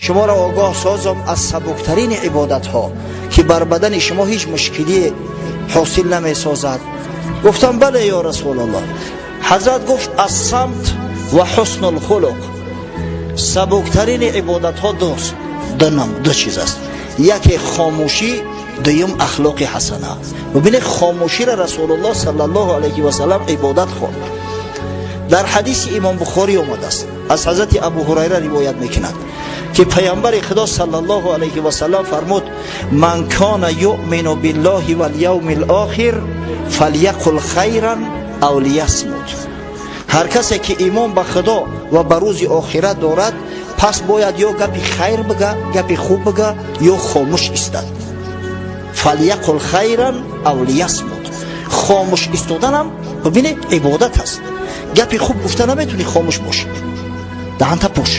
Шуморо огоҳ созам аз сабуктарини ибодатҳо, ки бар бадани шумо ҳеҷ мушкилие ҳосил намесозад. Гуфтам: бале, ё Расулаллоҳ. Ҳазрат гуфт: الصمت و حسن الخلق. Сабуктарини ибодатҳо дуст, ду чиз аст: яке хомӯшӣ, дуюм ахлоқи ҳасана. Бубинед, хомӯширо Расулуллоҳ саллаллоҳу алайҳи васаллам ибодат хонд. Дар ҳадиси Имом Бухорӣ омадааст, аз ҳазрати Абу Ҳурайра ривоят мекунад, ки Паёмбари Худо саллаллоҳу алайҳи васаллам фармуд: من كان يؤمن بالله واليوم الآخر فليقل خيرا أو ليصمت. Ҳар касе ки имон ба Худо ва ба рӯзи охират дорад, пас бояд ё гапи хайр бига, гапи хуб бига, ё хомӯш истад. فليقل خيرا أو ليصمت. Хомӯш истоданам, бубинед, ибодат аст. Гапи хуб гуфта наметунӣ, хомӯш бош, даҳанта пӯш.